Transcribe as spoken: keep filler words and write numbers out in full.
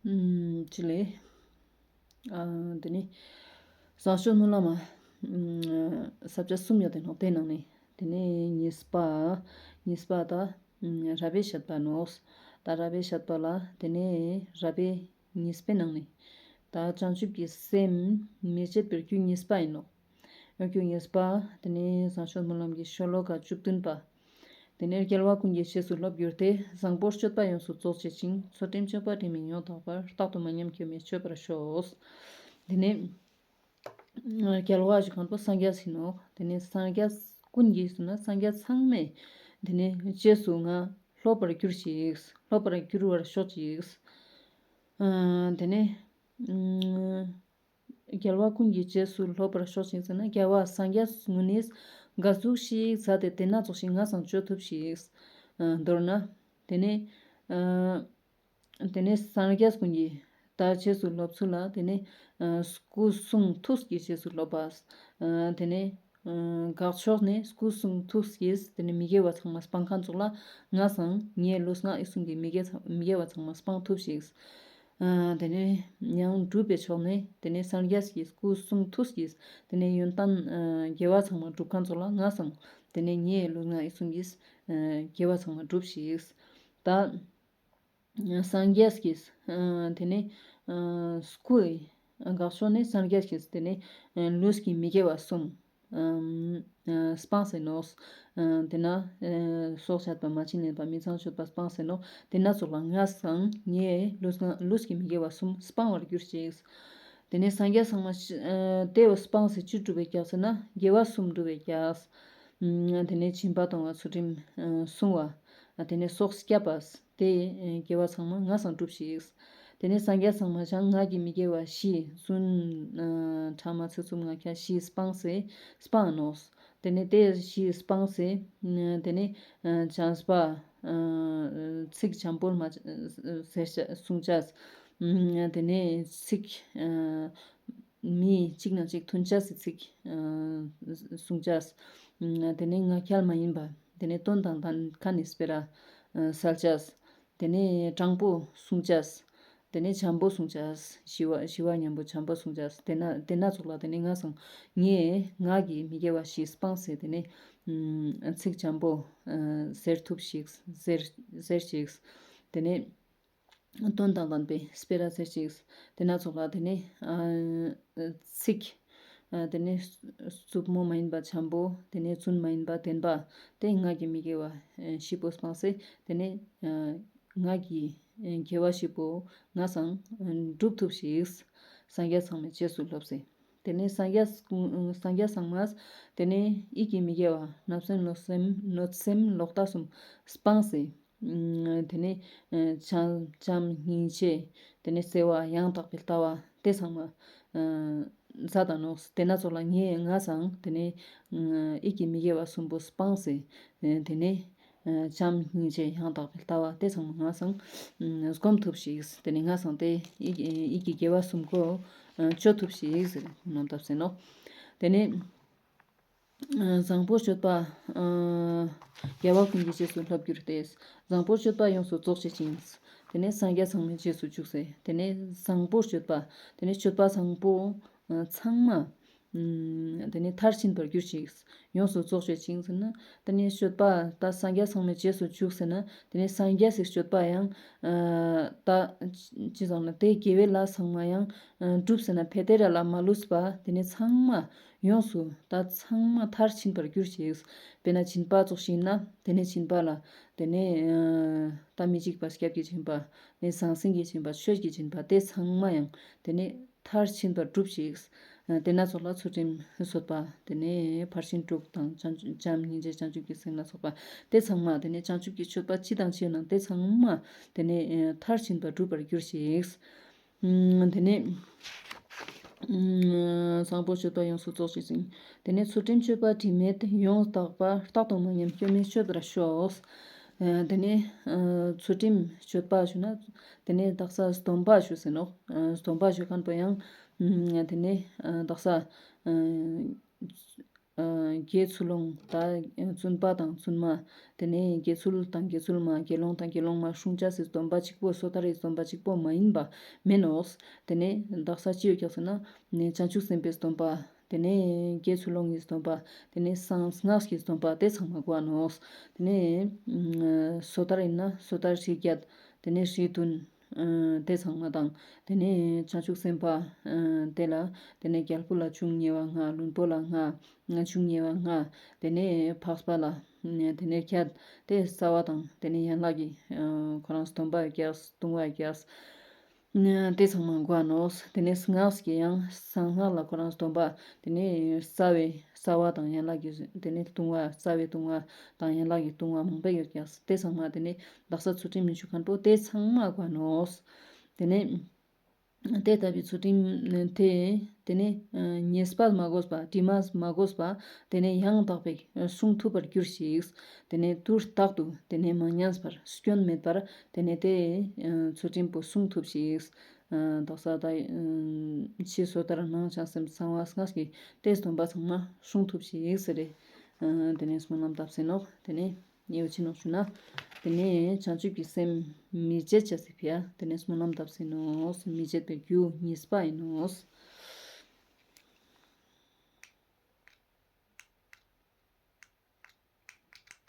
ཨུམ། ཅི་ལེ། ཨ། དེ་ནས་བཟང་སྤྱོད་སྨོན་ལམ། ཨུམ། ས་བཅད་གསུམ་ཡོད་དེ་ནོག། དེ་ནང་ནས་དེ་ནས་གཉིས་པ། གཉིས་པ་ད་ཨུམ། རབ་དབྱེ་བཤད་པ་ནོག། ད་རབ་དབྱེ་བཤད་པ་ལ་དེ་ནས་རབ་དབྱེ་གཉིས་པའི་ནང་ནས་ད་བྱང་ཆུབ་ཀྱི་སེམས་མི་བརྗེད་པའི་རྒྱུ་གཉིས་པ་ཡིན་ནོག། རྒྱུ་གཉིས་པ། དེ་ནས་བཟང་སྤྱོད་སྨོན་ལམ་གྱི་ཤོ་ལོ་ཀ་བཅུ་བདུན་པ། དེ་ནས་རྒྱལ་བ་ཀུན་གྱི་རྗེས་སུ་སློབ་གྱུར་ཏེ། བཟང་པོ་སྤྱོད་པ་ཡོངས་སུ་རྫོགས་བྱེད་ཅིང་། ཚུལ་ཁྲིམས་སྤྱོད་པ་དྲི་མེད་ཡོངས་དག་པར། རྟག་ཏུ་མ་ཉམས་སྐྱོན་མེད་སྤྱོད་པར་ཤོག། དེ་ནས་རྒྱལ་བ་ཞིག་མཁན་པོ་སངས་རྒྱས་ཡིན་ནོག། དེ་ནས་སངས་རྒྱས་ཀུན་གྱིས་ཟེར་ན་སངས་རྒྱས་ཚང་མས་དེ་ནས་རྗེས་སུ་ང་སློབ་པར་གྱུར་ཅིག། སློབ་པར་གྱུར་བར་ཤོག་ཅིག། ཨ། དེ་ནས་ཨ། རྒྱལ་བ་ཀུན་གྱི་རྗེས་སུ་སློབ་པར་ཤོག་ཅིག་ཟེར་ན། རྒྱལ་བ་སངས་རྒྱས་ཀུན་ནི་ག་ཟུག་ཞིག་ཟ་སྟེ་དེ་སྣ་ཚོགས་ཤིག་ང་སང་སྤྱོད་ཐུབ་ཞིག། ཨ། མདོར་ན་དེ་ནས་ཨ། དེ་ནས་སངས་རྒྱས་ཀུན་གྱི་ད་རྗེས་སུ་སློབ་ཚུལ་ལ་དེ་ནས་ཨ། སྐུ་གསུང་ཐུགས་ཀྱི་རྗེས་སུ་སློབ་པ། ཨ། དེ་ནས་ཨ། དགག་ཕྱོགས་ནས་སྐུ་གསུང་ཐུགས་ཀྱིས་དེ་ནས་མི་དགེ་བ་ཚང་མ་སྤང་མཁན་ཙོགས་ལ་ང་སང་ངའི་ལུས་ངག་ཡིད་གསུམ་གྱི་མི་དགེ་ཚང་མི་དགེ་བ་ཚང་མ་སྤང་ཐུབ་ཞིག། ཨ། དེ་ནས་ཡང་སྒྲུབ་པའི་ཕྱོགས་ནས་དེ་ནས་སངས་རྒྱས་ཀྱི་སྐུ་གསུང་ཐུགས་ཀྱིས་དེ་ནས་ཡོན་ཏན་ཨ། དགེ་བ་ཚང་མ་སྒྲུབ་མཁན་ཙོགས་ལ་ང་སང་དེ་ནས་ངའི་ལུས་ངག་ཡིད་གསུམ་གྱིས་ཨ། དགེ་བ་ཚང་མ་སྒྲུབ་ཞིག། ད་སངས་རྒྱས་ཀྱིས་ཨ། དེ་ནས་ཨ། སྐུ་ཡི་དགག་ཕྱོགས་ནས་སངས་རྒྱས་ཀྱིས་དེ་ནས་ཨ། ལུས་ཀྱི་མི་དགེ་བ་གསུམ་ཨ། སྤངས་ཟེར་ནོག། ཨ། དེ་ན་ཨ། སྲོག་གཅད་པ། མ་བྱིན་ལེན་པ། མི་ཚངས་སྤྱོད་པ་སྤངས་ཟེར་ནོག། དེ་སྣ་ཚོགས་ལ་ང་སང་ངའི་ལུས་ང་ལུས་ཀྱི་མི་དགེ་བ་གསུམ་སྤང་བར་གྱུར་ཅིག། དེ་ནས་སངས་རྒྱས་ཚང་མ་ཨ། དེ་བོ་སྤངས་ཟེར་ཅི་སྒྲུབ་པའི་རྒྱགས་ཟེར་ན་དགེ་བ་གསུམ་སྒྲུབ་པའི་རྒྱགས། ཨ། དེ་ནས་སྦྱིན་པ་གཏོང་བ། ཚུལ་ཁྲིམས་ཨ། སྲུང་བ། ཨ། དེ་ནས་སྲོག་བསྐྱབ་པ། དེ་དགེ་བ་ཚང་མ་ང་སང་སྒྲུབས་ཤིག། དེ་ནས་སངས་རྒྱས་ཚང་མ་ཡང་ངག་གི་མི་དགེ་བ་བཞི། རྫུན་ཨ། ཕྲ་མ་ཚིག་རྩུབ་ངག་འཁྱལ་བཞི་སྤངས་སེ་སྤངས་ནོག། དེ་ནས་དེ་བཞི་སྤངས་སེ་ཨ། དེ་ནས་ཨ། བྱམས་པ། ཨ། ཚིག་འཇམ་པོ་མ་ཟེར་གསུང་ཅེས། ཨ། དེ་ནས་ཚིག་ཨ། མི་གཅིག་ནང་གཅིག་མཐུན་ཅེས་སི་ཚིག་ཨ། གསུང་ཅེས། ཨ། དེ་ནས་ངག་འཁྱལ་མ་ཡིན་པ། དེ་ནས་དོན་དང་ལྡན་མཁན་ནི་སྤེ་ར་ཨ། སལ་ཅེས། དེ་ནས་དྲང་པོ་གསུང་ཅེས། དེ་ནས་འཇམ་པོ་གསུང་ཅེས། ཞི་བ་ཞི་བ་མཉམ་པོ་འཇམ་པོ་གསུང་ཅེས། དེ་ན་དེ་སྣ་ཚོགས་ལ་དེ་ནས་ང་སང་ངའི་ངག་གི་མི་དགེ་བ་བཞི་སྤངས་སེ་དེ་ནས་ཨ། ཚིག་འཇམ་པོ་ཨ། ཟེར་ཐུབ་ཤིག། ཟེར་ཟེར་ཅིག། དེ་ནས་དོན་དང་ལྡན་པའི་སྤེ་ར་ཟེར་ཅིག། དེ་སྣ་ཚོགས་ལ་དེ་ནས་ཨ། ཚིག་ཨ། དེ་ནས་རྩུབ་མོ་མ་ཡིན་པ་འཇམ་པོ། དེ་ནས་རྫུན་མ་ཡིན་པ་བདེན་པ། དེ་ངག་གི་མི་དགེ་བ་ཨ། བཞི་པོ་སྤངས་སེ་དེ་ནས་ཨ། ངག་གི་ཨ། དགེ་བ་བཞི་པོ་ང་སང་ཨ། སྒྲུབ་ཐུབ་ཤིག། སངས་རྒྱས་ཚང་མའི་རྗེས་སུ་སློབས་སེ། དེ་ནས་སངས་རྒྱས་སངས་རྒྱས་ཚང་མས་དེ་ནས་ཡིད་ཀྱི་མི་དགེ་བ་བརྣབ་སེམས་གནོད་སེམས་གནོད་སེམས་ལོག་ལྟ་གསུམ་སྤངས་སེ། ཨ། དེ་ནས་ཨ། བྱམས་བྱམས་སྙིང་རྗེ། དེ་ནས་བརྩེ་བ། ཡང་དག་པའི་ལྟ་བ། དེ་ཚང་མ་ཨ། མཛད་ད་ནོག། དེ་སྣ་ཚོགས་ལ་ངས་ང་སང་དེ་ནས་ཨ། ཡིད་ཀྱི་མི་དགེ་བ་གསུམ་པོ་སྤངས་སེ། ཨ། དེ་ནས་ཨ། བྱམས་སྙིང་རྗེ། ཡང་དག་པའི་ལྟ་བ། དེ་ཚང་མ་ང་སང་ཨ། སྒོམ་ཐུབ་ཤིག། དེ་ནས་ང་སང་དེ་ཡིད་ཡིད་ཀྱི་དགེ་བ་གསུམ་པོ་ཨ། སྤྱོད་ཐུབ་ཤིག་ཟེར་རྣམ་ཐར་ཟེར་ནོག། དེ་ནས་ཨ། བཟང་པོ་སྤྱོད་པ་ཨ། རྒྱལ་བ་ཀུན་གྱི་རྗེས་སུ་སློབ་གྱུར་ཏེ། བཟང་པོ་སྤྱོད་པ་ཡོངས་སུ་རྫོགས་བྱེད་ཅིང་། དེ་ནས་སངས་རྒྱས་ཚང་མའི་རྗེས་སུ་འཇུག་སེ། དེ་ནས་བཟང་པོ་སྤྱོད་པ། དེ་ནས་སྤྱོད་པ་བཟང་པོ་ཨ། ཚང་མ་ཨ། དེ་ནས་མཐར་ཕྱིན་པར་གྱུར་ཅིག། ཡོངས་སུ་རྫོགས་བྱེད་ཅིང་ཟེར་ན། དེ་ནས་སྤྱོད་པ་ད་སངས་རྒྱས་ཚང་མའི་རྗེས་སུ་འཇུག་ཟེར་ན། དེ་ནས་སངས་རྒྱས་སི་སྤྱོད་པ་ཡང་ཨ། ད་ཅི་ཟེར་ན་དེ་དགེ་བའི་ལས་ཚང་མ་ཡང་ཨ། སྒྲུབ་ཟེར་ན་ཕེ་ཏེ་ར་ལ་མ་ལུས་པ། དེ་ནས་ཚང་མ་ཡོངས་སུ་ད་ཚང་མ་མཐར་ཕྱིན་པར་གྱུར་ཅིག། དཔེར་ན་སྦྱིན་པ་ཙོགས་ཤིག་ན་དེ་ནས་སྦྱིན་པ་ལ་དེ་ནས་ཨ། ད་མི་འཇིགས་པ་སྐྱབས་ཀྱི་སྦྱིན་པ། ནས་ཟང་ཟིང་གི་སྦྱིན་པ། ཆོས་ཀྱི་སྦྱིན་པ། དེ་ཚང་མ་ཡང་དེ་ནས་མཐར་ཕྱིན་པར་སྒྲུབ་ཅིག། ཨ། དེ་སྣ་ཚོགས་ལ་ཚུལ་ཁྲིམས་བཟོད་པ། དེ་ནས་ཕར་ཕྱིན་དྲུག་དང་བྱང་ཆུབ་བྱམས་སྙིང་རྗེ་བྱང་ཆུབ་ཀྱི་སེམས་སྣ་ཚོགས་པ། དེ་ཚང་མ་དེ་ནས་བྱང་ཆུབ་ཀྱི་སྤྱོད་པ་ཅི་དང་ཅི་ཡོད་ན་དེ་ཚང་མ་དེ་ནས་ཨ། མཐར་ཕྱིན་པར་སྒྲུབ་པར་གྱུར་ཅིག། ཨ། དེ་ནས་ཨ། བཟང་པོ་སྤྱོད་པ་ཡོངས་སུ་རྫོགས་བྱེད་ཅིང་། དེ་ནས་ཚུལ་ཁྲིམས་སྤྱོད་པ་དྲི་མེད་ཡོངས་དག་པར། རྟག་ཏུ་མ་ཉམས་སྐྱོན་མེད་སྤྱོད་པར་ཤོག། ཨ། དེ་ནས་ཨ། ཚུལ་ཁྲིམས་སྤྱོད་པ་ཞུ་ན་དེ་ནས་དག་ས་སྡོམ་པ་ཞུ་ཟེར་ནོག། ཨ། སྡོམ་པ་ཞུ་མཁན་པོ་ཡང་ཨ། དེ་ནས་ཨ། དག་ས་ཨ། ཨ་དགེ་ཚུལ་སློང་ད་བཙུན་པ་དང་བཙུན་མ། དེ་ནས་དགེ་ཚུལ་དང་དགེ་ཚུལ་མ། དགེ་སློང་དང་དགེ་སློང་མ། སྲུང་བྱ་སི་སྡོམ་པ་གཅིག་པོ་སོ་ཐར་རི་སྡོམ་པ་གཅིག་པོ་མ་ཡིན་པ་མེན་ནོག། དེ་ནས་དག་ས་ཅི་ཡོད་ཀྱག་ཟེར་ན་ནས་བྱང་ཆུབ་སེམས་དཔའི་སྡོམ་པ། དེ་ནས་དགེ་ཚུལ་སློང་གི་སྡོམ་པ། དེ་ནས་གསང་སྔགས་ཀྱི་སྡོམ་པ་དེ་ཚང་མ་དགོས་ནོག། དེ་ནས་སོ་ཐར་ཡིན་ན་སོ་ཐར་ཧྲིལ་བརྒྱད། དེ་ནས་ཧྲིལ་བདུན། ཨ་དེ་ཚང་མ་དང་། དེ་ནས་བྱང་ཆུབ་སེམས་དཔའ་ཨ་དེ་ལ། དེ་ནས་རྒྱལ་པོ་ལ་བྱུང་ཉེ་བ་ལྔ། བློན་པོ་ལ་ལྔ། བྱུང་ཉེ་བ་ལྔ། དེ་ནས་འཕགས་པ་ལ་དེ་ནས་བརྒྱད། དེ་རྩ་བ་དང་དེ་ནས་ཡན་ལག་གི་ཨ་ཁོ་རང་སྡོམ་པ་ཡོད་ཀྱག། ལྟུང་བ་ཡོད་ཀྱག། དེ་ཚང་མ་དགོས་ནོག། དེ་ནས་སྔགས་ཀྱི་ཡང་གསང་སྔགས་ལ་ཁོ་རང་སྡོམ་པ། དེ་ནས་རྩ་བའི་རྩ་བ་དང་ཡན་ལག་གི་དེ་ནས་ལྟུང་བ། རྩ་བའི་ལྟུང་བ་དང་ཡན་ལག་གི་ལྟུང་བ་མང་པོ་ཡོད་ཀྱག། དེ་ཚང་མ་དེ་ནས་དག་ས་ཚུལ་ཁྲིམས་མི་འཆུག་མཁན་པོ་དེ་ཚང་མ་དགོས་ནོག། དེ་ནས་དེ་ལྟ་བུའི་ཚུལ་ཁྲིམས་དེ་དེ་ནས་ཉེས་པ་མ་དགོས་པ། དྲི་མ་མ་དགོས་པ། དེ་ནས་ཡང་དག་པའི་སྲུང་ཐུབ་པར་གྱུར་ཅིག། དེ་ནས་དུས་རྟག་ཏུ་དེ་ནས་མ་ཉམས་པར་སྐྱོན་མེད་པར་དེ་ནས་དེ་ཚུལ་ཁྲིམས་པོ་སྲུང་ཐུབ་ཅིག། དག་ས་ད་ཕྱི་སོ་ཐར་ནང་བྱང་སེམས་གསང་བ་སྔགས་ཀྱི་དེ་སྡོམ་པ་ཚང་མ་སྲུང་ཐུབ་ཅིག་ཟེར་རེ། དེ་ནས་སྨོན་ལམ་བཏབ་སེ་ནོག། དེ་ནས་ཡོ་ཆེ་ནོག་ཞུ་ན། དེ་ནས་བྱང་ཆུབ་ཀྱི་སེམས་མི་བརྗེད་བྱ་སི་ཕི་ཡ། དེ་ནས་སྨོན་ལམ་བཏབ་སེ་ནོག། མི་བརྗེད་པའི་རྒྱུ་གཉིས་པ་ཡིན་ནོག།